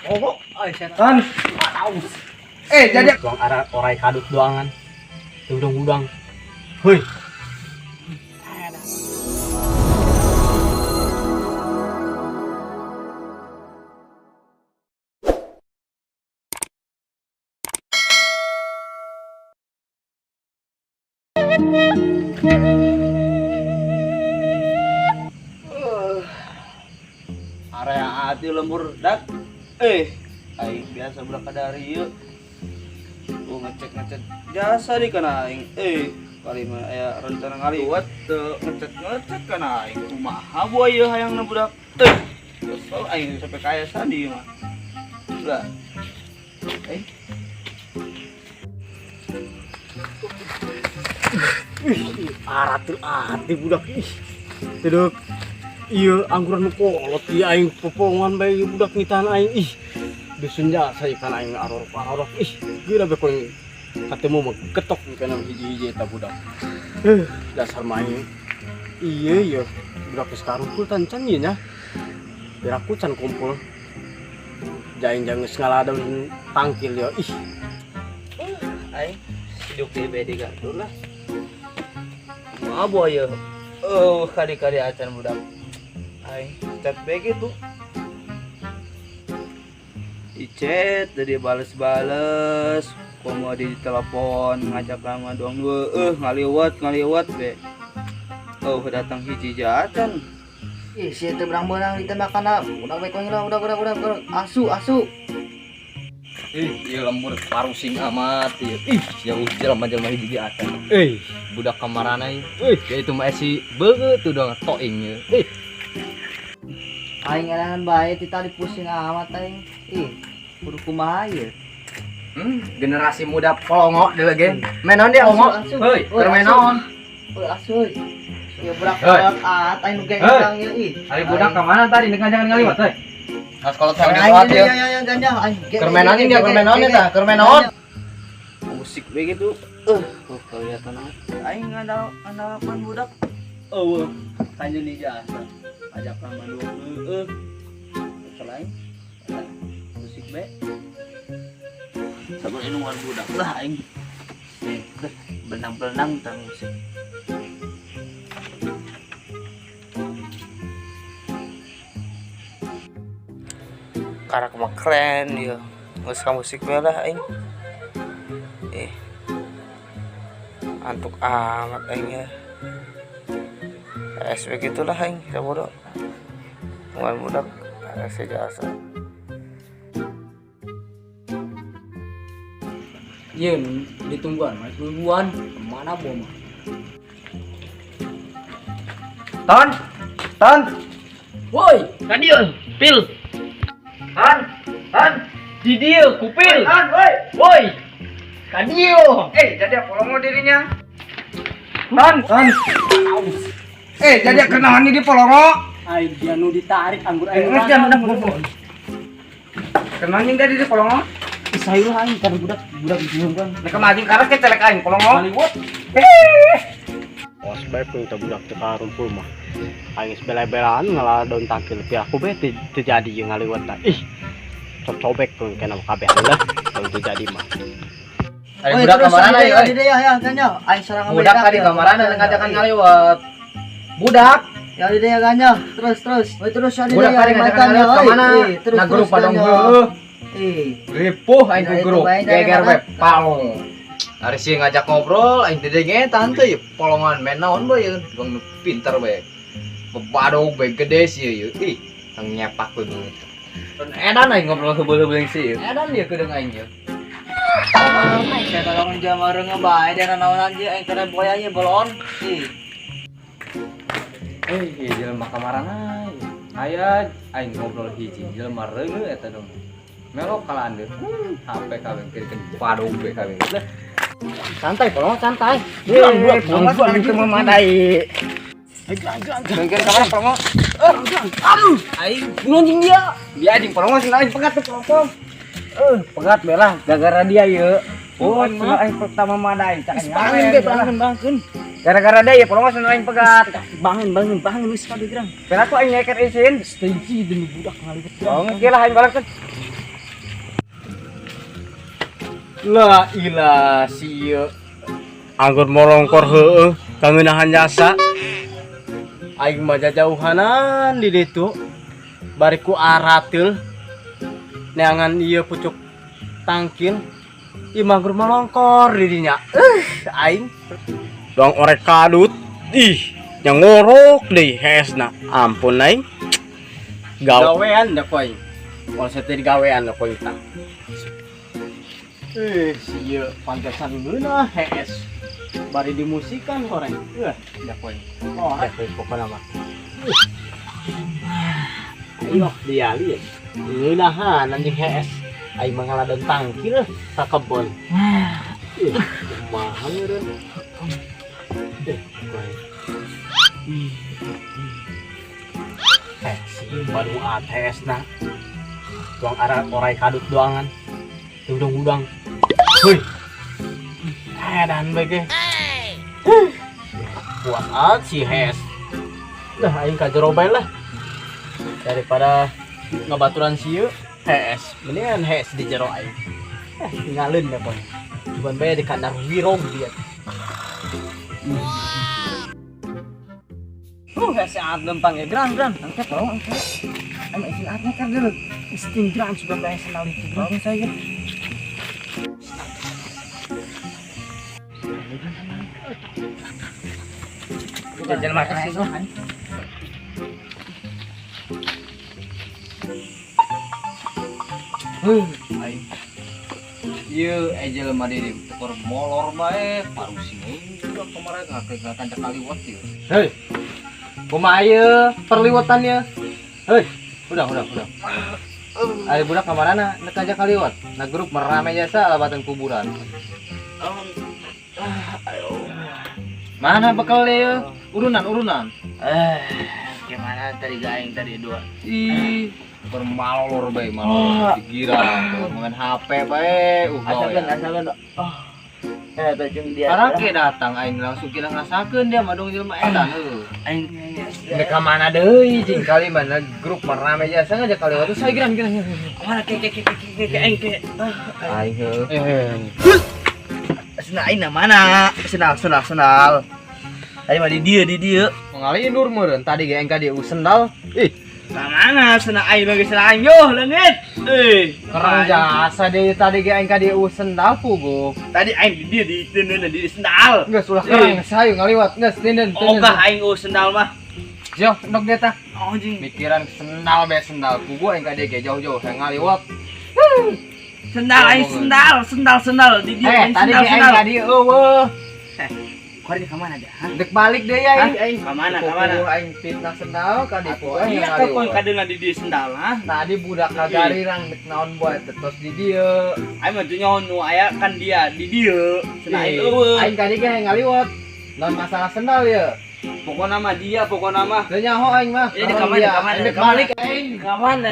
Oh, ay siya. Tan. Eh, jadi Tuang arah orai kadut doangan. Udang-udang. Hoi. Area hati lembur dak. Eh, aing biasa budak dari ieu. Oh, ngecek-ngecek jasa di kana aing. Eh, kali mah aya rencana ngaliwat teu ngecek-ngecek kana aing. Kumaha buaya hayangna budak. Eh, kesel aing sampai kaya sandi mah. Lah. Eh. Ih, arah tuh ati budak ih. Tidak. Iya, angguran kolot ieu aing popongan bae ieu budak ngitahan aing ih. Dusun jasa ikan aing arorok-arorok ih. Geura be koing katemu mah ketok kana hiji-hiji eta budak. Dasar main. Iya iya, budak geus karumpul tancan ieu nya. Biar aku can kumpul. Jaing jangan geus ngaladon tangkil yo ih. Aing hidup di bedi gardu lah. Kumaha buaya? Oh, kali-kali acan budak. Aing chat bae gitu. Di chat jadi bales-bales, komo di telepon ngajak lama doang dua, ngaliwat be. Oh, datang hiji acan. Ih, si itu berang-berang ditembakkan udah baik lah, udah, asu, asu. Ih, ieu lembur parusing amat ieu. Ih, jauh jelema-jelema hiji acan. Eh, Budak kamarana ieu. euy, Ya itu mah si beungeut tuh dong toing ieu. Ih, Aing erangan bae ti tadi pusing amat aing. Ih, kudu kumaha ieu? Generasi muda polongo deui ge. Main naon dia polongo? Asu, asu. Heuy, keur main naon? Euy, asu. Ieu budak Hei. kolot at aing nu Hei. geng ieu ih. Ari budak ka mana tadi nek jangan ngaliwat heuy. Mas kolot sama Aing ngaliwat ya ieu. ya ya ganja aing. Keur main naon dia, keur main naon eta? Keur main naon? Musik be gitu. Oh, kelihatan amat. Aing ngandalapan budak. Oh, kanjeun di jasa. Ajak lama dua Kesel aing. Musik be. Sabar nungguan budak lah aing. Nih, benang-benang tentang musik. Karak mah keren ya. Geus ka musik we lah aing. Eh. Antuk amat aing ya. SW gitulah aing sabodo. Nungguan budak RS jasa. Iya, ditungguan, mah tungguan. Kemana bom? Ton. Ton. Woi, Ka dieu, pil. Ton. Ton. Di dieu kupil. Ton, woi. Woi. Ka dieu. Eh, jadi polongo dirinya. Ton. Ton. Eh, jadi kenalan di polongo. Aing dia nu ditarik anggur aing. Eh, geus jam udah. Kenalan dari di polongo. Sayur aing kan budak budak ditungguan. Nek mancing karek ke telek aing polongo. Ngaliwat. Awas bae pun teh budak teu karumpul mah. Aing geus bela-belaan ngaladon tangkil pi aku bae teu jadi jeung ngaliwat tah. Ih. Cocobek pun kena kabeh lah kalau teu jadi mah. Ari budak ka mana ya? euy? Ya ya ganja aing sorangan Budak tadi ka mana ngajakan ngaliwat. Budak. Ya di ya ganja terus terus. Oi terus ya di Budak ya tadi ngajakan ngaliwat ka mana? Terus Na grup padong ganja. heueuh. Ih, Ripuh aing ku Ya, itu grup. bae dari Geger mana? we palong. Ari sih ngajak ngobrol aing teh denge tante ieu polongan main naon bae ieu bang nu pinter bae. Bebadog bae gede sih ieu. Ih, tang nyepak we beungeut. Edan aing ngobrol heubeul-heubeul sih ieu. Edan ieu kedeung aing ieu. Aing teh tolong jam reungeuh bae dena naonan je aing teh boya ieu bolon. Ih. Eh, ieu jelema kamarana. Aya aing ngobrol hiji jelema reungeuh eta dong. Melok kalaan deui. HP kabeh keun badog bae kabeh. Lah, Santai, polongo santai. Buang, buang, buang, buang itu memadai. Bengkel ka mana polongo? Aduh, aing anjing dia. Dia anjing polongo sing aing pegat tuh polongo. Pegat belah gara-gara dia ye. Oh, cenah aing pertama madai cak Bangun be, bangun, bangun. Gara-gara dia ya polongo sing aing pegat. Bangun, bangun, bangun wis kabeh gerang. Kenapa aing nyeker isin? Stay demi budak ngaliwat. Oh, ngekilah aing balik. La ilah si ieu. Anggur molongkor heueuh kangeunahan jasa. Aing mah jajauhanan di ditu. Bari ku arateul neangan ieu pucuk tangkil. Ieu mah anggur molongkor di dinya. Aing doang orek kadut. Ih, yang ngorok deui hesna. Ampun aing. Gawean da ku aing. Konsep teh gawean da ku aing tah. Si ieu pantesan ngeunah hees. Bari dimusikan koreng. Da ku aing. Oh, da ku aing pokona mah. Ayo diali. Ngeunahan anjing hees. Aing mah ngaladon tangkil ka kebon. Kumaha meureun. Ku aing. Si baru ATS na. Tuang arah orai kadut doangan. Udang-udang. Hei. Dan bae. Puas amat si Hes. Lah aing ka jero bae lah. Daripada ngabaturan sieu Hes, mendingan Hes di jero aing. Tinggalin deh pon. Cuman bae di kandang wirong dia. Hese aat lempang ya, gran. Angkat tolong angkat. Emang isin aatnya kan dulu. Isting gran sudah bae senal itu. Gran saya. Jajan makan lah. Aing. Ieu ejel mah di tukar molor bae parusing udah kemarin ngakek kancak kaliwat ieu. Hei. Kumaha ieu perliwetannya? Hei, udah. Ari budak kamarana nek kancak kaliwat. Na grup merame jasa labatan kuburan. Ayo. Mana bekal ieu? Urunan. Gimana tadi gaing tadi dua. Ih, bermalor bae malor digira main HP bae. Asalkan. Oh. Tajung dia. Karake datang aing langsung kira ngasakeun dia mah dong jelema edan heuh. Aing Nek ka mana deui cing kali mana grup merame jasa ngajak kali waktu saya geran. Mana ke aing ke. Aing heuh. Senal aing mana? Senal. Tadi mah di dieu. Mengalindur meureun tadi ge aing ka dieu sendal. Ih, ka mana senal aing lagi senal aing yo leungit. Kerang jasa deh tadi ge aing ka dieu sendal puguh. Tadi aing di dieu di teuneun di sendal. Geus ulah kerang sayu ngaliwat geus tinden. Ogah aing sendal mah. Yo, endog dia tah. Oh anjing. Mikiran sendal be sendal puguh aing ka dieu ge jauh-jauh hayang ngaliwat. Sendal aing sendal di dieu aing tadi ge aing ka dieu eueuh. Kornya ke mana dia? Dek balik deh ya aing. Ke mana? Aing fitnah sendal ka dieu. Iya ka kadeuna di dieu sendal ha. Tadi budak kagarirang dek naon bae tetos di dieu. Aing mah teu nyaho nu aya kan dia di dieu. Cenah aing eueuh. Aing ka dieu ge ngaliwat. Naon masalah sendal ye? Pokona mah dia, pokona mah. Teu nyaho aing mah. Ini ka mana? Dek balik aing. Ka mana?